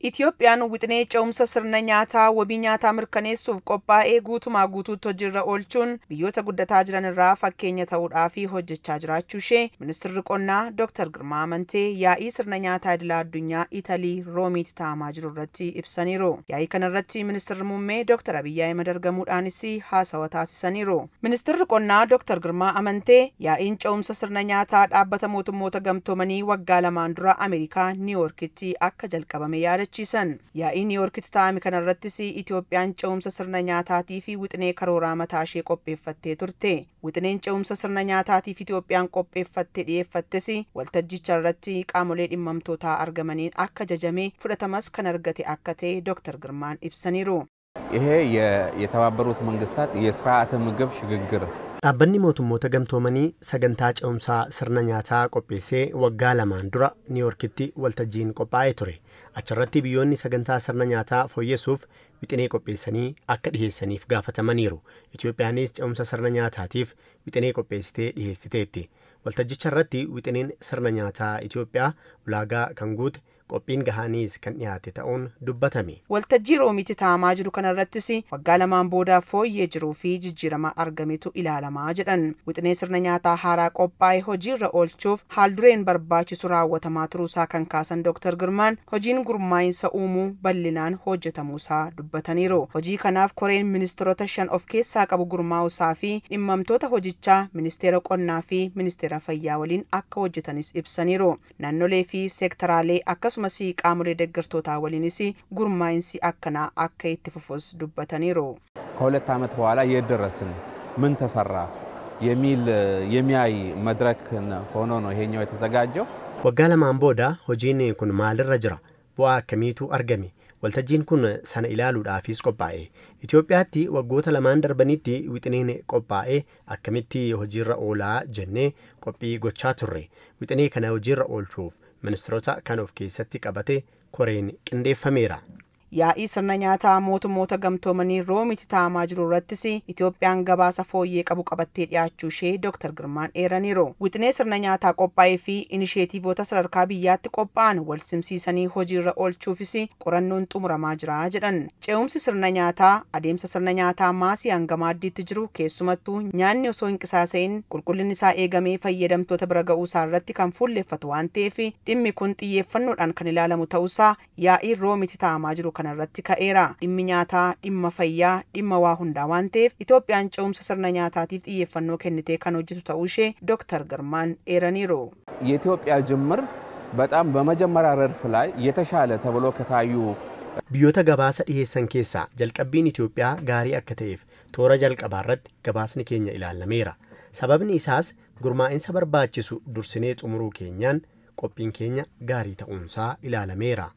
Itoophiyaan wixinee ce'umsa sirna nyaataa wabii nyaataa mirkaneessuuf qophaa'ee guutumaa guutuutti hojiirra oolchuun biyyoota guddataa jiran irraa fakkeenya ta'uudhaaf hojjechaa jiraachuu ishee ministeerri qonnaa Dr. Girmaa Amantee yaa'ii sirna nyaataa idila addunyaa Italii Roomiitti taa'amaa jiru irratti ibsaniiru. Yaa'ii kana irratti ministeerri muummee Dr. Abiyyi Ahimad argamuudhaanis haasawa taasisaniiru. Ministeerri qonnaa Dr. Girmaa Amantee yaa'iin ce'umsa sirna nyaataa dhaabbata mootummoota gamtoomanii waggaa lamaan dura Ameerikaa Niiwoorkitti akka jalqabame yaadachiisan. Yaa'ii Niiwoorkitti taa'ame kanarrattis Itoophiyaan ce'umsa sirna nyaataatii fi wixinee karooraa mataa ishee qopheeffattee turte. Wixineen ce'umsa sirna nyaataatiif Itoophiyaan qopheeffattee dhiyeeffattes waltajjicha irratti qaamolee dhimmamtootaa argamaniin akka jajame fudhatamas kan argate akka ta'e Dr. Girmaan ibsaniiru. ይሄ የተባበሩት መንግስታት የስርዓተ ምግብ ሽግግር Dhaabbanni mootummoota gamtoomanii sagantaa ce'umsaa sirna nyaataa qopheessee waggaa lamaan dura Niiwoorkitti waltajjiin qophaa'ee ture. Achirratti biyyoonni sagantaa sirna nyaataa fooyyessuuf wixinee qopheessanii akka dhiheessaniif gaafatamaniiru. Itoophiyaanis ce'umsa sirna nyaataatiif wixinee qopheessitee dhiheessiteetti. Waltajjicha irratti wixineen sirna nyaataa Itoophiyaa ulaagaa kan guute qophiin gahaniis kan dhiyaate ta'uun dubbatame. Waltajjii Roomiitti taa'amaa jiru kanarrattis waggaa lamaan booda fooyyee jiruu fi jijjiirama argametu ilaalamaa jedhan. Wixinee sirna nyaataa haaraa qophaa'e hojiirra oolchuuf haaldureen barbaachisu raawwatamaa turuusaa kan kaasan Dr. Girmaan hojiin gurmaa'insa uumuu bal'inaan hojjetamuusaa dubbataniiru. Hojii kanaaf koreen ministeerota 5 of keessaa qabu gurmaa'uusaa fi dhimmamtoota hojichaa ministeera qonnaa fi ministeera fayyaa waliin akka hojjetanis ibsaniiru. Naannolee fi seektaraalee akkasumas qaamolee deeggartootaa waliinis gurmaa'insi akkanaa akka itti fufus dubbataniiru. ከሁለት ዓመት በኋላ የት ደረስን፣ ምን ተሰራ የሚል የሚያይ መድረክ ሆኖ ነው ይሄኛው የተዘጋጀው። Waggaa lamaan booda hojiin kun maalirra jira? Bu'aa akkamiitu argame? Waltajjiin kun sana ilaaluudhaafis qophaa'e. Itoophiyaatti waggoota lamaan darbanitti wixineen qophaa'e akkamitti hojiirra oolaa jennee qophii gochaa turre. Wixinee kana hojiirra oolchuuf ministeerota kan of keessatti qabate koreen qindeeffameera. Yaa'ii sirna nyaataa mootummoota gamtoomanii Roomitti taa'amaa jiru irrattis Itoophiyaan gabaasa fooyyee qabu qabattee dhiyaachuu ishee Dr. Girmaan eeraniiru. Wixinee sirna nyaataa qophaa'ee fi inisheetiivota sadarkaa biyyaatti qophaa'an wal simsiisanii hojiirra oolchuufis qorannoon xumuramaa jira jedhan. Ce'umsi sirna nyaataa adeemsa sirna nyaataa maasii hanga maaddiitti jiru keessumattuu nyaanni osoo hin qisaasa'in qulqullinni isaa eegamee fayyadamtoota bira ga'uusaa irratti kan fuulleffatu waan ta'eef dhimmi kun xiyyeeffannoodhaan kan ilaalamu ta'uusaa yaa'ii Roomitti taa'amaa jiru kanarratti ka'eera. Dhimmi nyaataa, dhimma fayyaa, dhimma waa hundaa waan ta'eef Itoophiyaan ce'umsa sirna nyaataatiif xiyyeeffannoo kennitee kan hojjetu ta'uu ishee Dr. Girmaan eeraniiru. የኢትዮጵያ ጅምር በጣም በመጀመሪያ ረድፍ ላይ የተሻለ ተብሎ ከታዩ Biyyoota gabaasa dhiheessan keessaa jalqabbiin Itoophiyaa gaarii akka ta'eef toora jalqabaa irratti gabaasni keenya ilaalameera. Sababni isaas gurmaa'insa barbaachisu dursinee xumuruu keenyaan qophiin keenya gaarii ta'uunsaa ilaalameera.